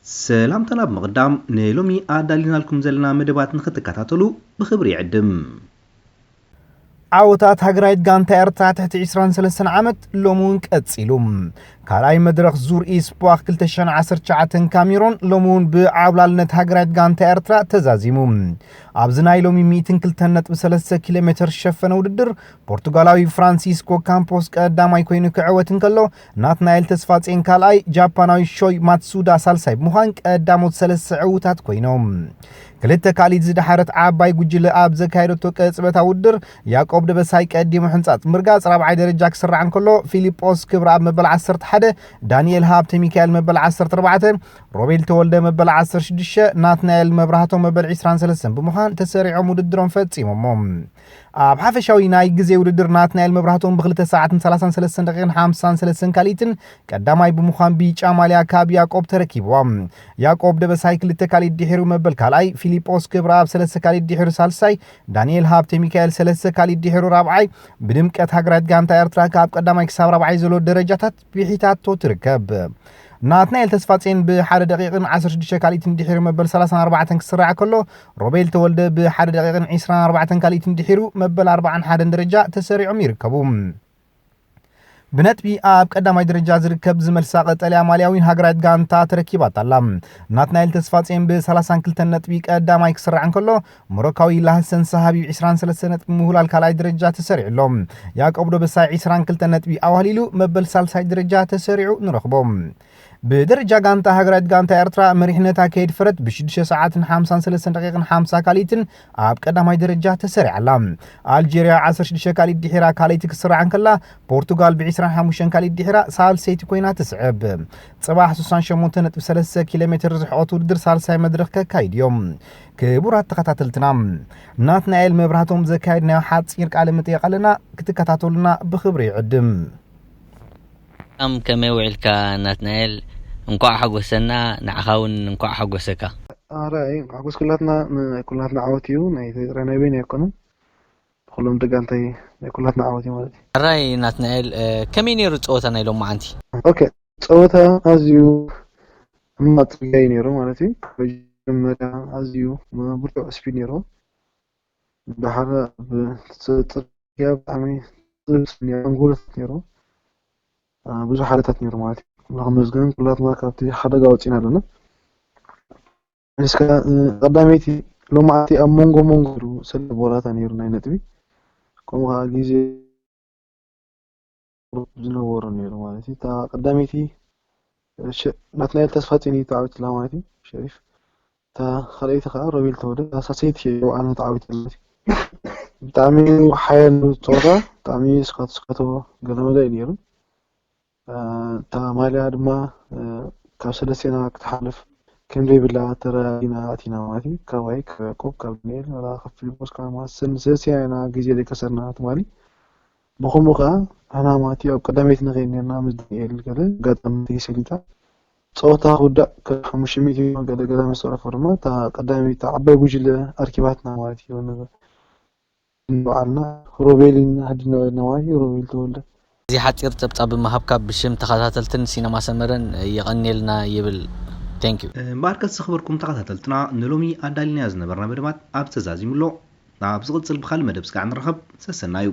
ሰላምታና ብምቕዳም ንሎሚ ኣዳሊናልኩም ዘለና መደባት ንኽትከታተሉ ብኽብሪ ይዕድም። ዓወታት ሃገራዊት ጋንታ ኤርትራ ትሕቲ ዕስራን ሰለስተን ዓመት ሎሚ እውን ቀጺሉ። ካልኣይ መድረኽ ዙር ኢስፖ ክልተ ሽሕን ዓሰርተ ትሽዓተን ካሜሮን ሎሚ እውን ብዓብላልነት ሃገራዊት ጋንታ ኤርትራ ተዛዚሙ። ኣብዚ ናይ ሎሚ ሚእትን ክልተን ነጥቢ ሰለስተ ኪሎ ሜትር ዝሸፈነ ውድድር ፖርቱጋላዊ ፍራንሲስኮ ካምፖስ ቀዳማይ ኮይኑ ክዕወት እንከሎ፣ ናትናኤል ተስፋጼን ካልኣይ፣ ጃፓናዊ ሾይ ማትሱዳ ሳልሳይ ብምዃን ቀዳሞት ሰለስተ ዕዉታት ኮይኖም። ክልተ ካልኢት ዝደሓረት ዓባይ ጉጅለ ኣብ ዘካየደቶ ቅጽበታዊ ውድድር፣ ያቆብ ደበሳይ ቀዲሙ ሕንጻጽ ምርጋጽ ራብዓይ ደረጃ ክስራዕ እንከሎ፣ ፊሊጶስ ክብረኣብ መበል ዓሰርተ ሓደ፣ ዳንኤል ሃብተ ሚካኤል መበል ዓሰርተ ኣርባዕተ፣ ሮቤል ተወልደ መበል ዓሰርተ ሽዱሽተ፣ ናትናኤል መብራህቶም መበል ዕስራን ሰለስተን ብምዃን ተሰሪዖም ውድድሮም ፈጺሞሞ። ኣብ ሓፈሻዊ ናይ ግዜ ውድድር ናትናኤል መብራህቶም ብክልተ ሰዓትን ሰላሳን ሰለስተን ደቂቕን ሓምሳን ሰለስተን ካልኢትን ቀዳማይ ብምዃን ቢጫ ማልያ ካብ ያቆብ ተረኪብዋ። ያቆብ ደበሳይ ክልተ ካልኢት ድሒሩ መበል ካልኣይ፣ ፊሊጶስ ክብረኣብ ሰለስተ ካልኢት ድሒሩ ሳልሳይ፣ ዳንኤል ሃብተ ሚካኤል ሰለስተ ካልኢት ድሒሩ ራብዓይ፣ ብድምቀት ሃገራዊት ጋንታ ኤርትራ ካብ ቀዳማይ ክሳብ ራብዓይ ዘሎ ደረጃታት ብሒታቶ ትርከብ። ናትናኤል ተስፋጼን ብሓደ ደቂቕን ዓሰርተ ሽዱሽተ ካልኢትን ድሒሩ መበል ሰላሳን ኣርባዕተን ክስራዕ ከሎ፣ ሮቤል ተወልደ ብሓደ ደቂቕን ዕስራን ኣርባዕተን ካልኢትን ድሒሩ መበል ኣርባዓን ሓደን ደረጃ ተሰሪዖም ይርከቡ። ብነጥቢ ኣብ ቀዳማይ ደረጃ ዝርከብ ዝመልሳ ቀጠልያ ማልያ እውን ሃገራዊት ጋንታ ተረኪባታ ኣላ። ናትናኤል ተስፋጼን ብ ሰላሳን ክልተን ነጥቢ ቀዳማይ ክስራዕ እንከሎ፣ ሞሮካዊ ላህሰን ሰሃቢ ብ ዕስራን ሰለስተን ነጥቢ ምሁላል ካልኣይ ደረጃ ተሰሪዑ ኣሎ። ያቆብ ደበሳይ ዕስራን ክልተን ነጥቢ ኣዋህሊሉ መበል ሳልሳይ ደረጃ ተሰሪዑ ንረኽቦ። ብደረጃ ጋንታ ሃገራዊት ጋንታ ኤርትራ መሪሕነታ ከየድፈረት ብሽዱሽተ ሰዓትን ሓምሳን ሰለስተን ደቂቕን ሓምሳ ካልኢትን ኣብ ቀዳማይ ደረጃ ተሰሪዓ ኣላ። ኣልጀርያ ዓሰርተ ሽዱሽተ ካልኢት ድሒራ ካልኣይቲ ክትስራዕ እንከላ፣ ፖርቱጋል ብ ዕስራን ሓሙሽተን ካልኢት ድሒራ ሳልሰይቲ ኮይና ትስዕብ። ጽባሕ ስሳን ሸሞንተ ነጥቢ ሰለስተ ኪሎ ሜትር ዝሕቆት ውድድር ሳልሳይ መድረኽ ከካይድ እዮም። ክቡራት ተኸታተልትና፣ ናትናኤል መብራህቶም ዘካየድናዮ ሓጺር ቃለ መጠይቕ ኣለና፣ ክትከታተሉና ብኽብሪ ይዕድም። ሰላም፣ ከመይ ውዒልካ ናትናኤል? እንኳዕ ሓጎሰና፣ ንዓኻ እውን እንኳዕ ሓጎሰካ። ኣራይ፣ ሓጎስ ኩላትና፣ ናይ ኩላትና ዓወት እዩ። ናይ ኤርትራ ናይ በይኑ ኣይኮነን። ብኩሎም ደጋንታይ ናይ ኩላትና ዓወት እዩ ማለት እዩ። ኣራይ ናትናኤል፣ እ፣ ከመይ ነይሩ ጸወታ ናይ ሎማዓንቲ? ኦኬ፣ ጸወታ ኣዝዩ ሕማቕ ጽርግያ እዩ ነይሩ ማለት እዩ። ካብ መጀመርያ ኣዝዩ ብርቱዕ ስፒድ ነይሩ። ድሓር ኣብ ጽርግያ ብጣዕሚ ጽብብ ስፒድ ነይሩ፣ ኣንጎሎታት ነይሩ። አ፣ ብዙሕ ሓደጋታት ነይሩ ማለት እዩ። ንኽመስገን ኩላትና ካብቲ ሓደጋ ወጺና ኣለና። እስከ፣ እ፣ ቀዳመይቲ ሎማዓንቲ ኣብ መንጎ መንጎ ሰለስተ ቦላታ ነይሩ ናይ ነጥቢ። ከምኡ ከዓ ግዜ ዝነበሮ ነይሩ ማለት እዩ። እታ ቀዳመይቲ፣ ሸ-፣ ናትናኤል ተስፋጼን እዩ ተዓዊትላ ማለት እዩ፣ ሸሪፍ። እታ ካልኣይቲ ከዓ ሮቤል ተወልደ፣ እታ ሳልሰይቲ እየ ባዕልና ተዓዊትና ማለት እዩ። ብጣዕሚ ሓያል ጸወታ፣ ብጣዕሚ ስካቶ ስካቶ ገለመለ እዩ ነይሩ። እ፣ እታ ማልያ ድማ፣ እ፣ ካብ ሰለስቴና ክትሓልፍ ከም ዘይብላ ተረዲእና ኣቲና ማለት እዩ። ካባይ፣ ካብ ያዕቆብ፣ ካብ ዳንኤል፣ ወላ ካብ ፊልጶስ፣ ካብ ማሰን ሰለስቴና ኢና ግዜ ዘይከሰርና ትማሊ። ብኸምኡ ከኣ ንሕና ማለት እዩ ኣብ ቀዳመይቲ ንኸይድ ነርና ምስ ዳንኤል ገለ ኣጋጣሚ ተይሰሊጣ ጸወታ ክውዳእ ካብ ሓሙሽተ ሚእቲ ገለ ገለ ምስ ተረፈ ድማ እታ ቀዳመይቲ ዓባይ ጉጅለ ኣርኪባትና ማለት እዩ። ንባዕልና ሮቤል ኢና ህድና ኢልና ማለት እዩ። ሮቤል ተወልደ። እዚ ሓጺር ጸብጻብ ብምሃብካ ብሽም ተኸታተልትን ሲነማ ሰመረን የቐንየልና ይብል። Thank you። እምበኣርከስ ዝኸበርኩም ተኸታተልትና ንሎሚ ኣዳሊናዮ ዝነበርና መደባት ኣብ ተዛዚሙ ኣሎ። ናብ ዝቕጽል ብኻልእ መደብ ስጋዕ ንራኸብ። ሰሰናዩ።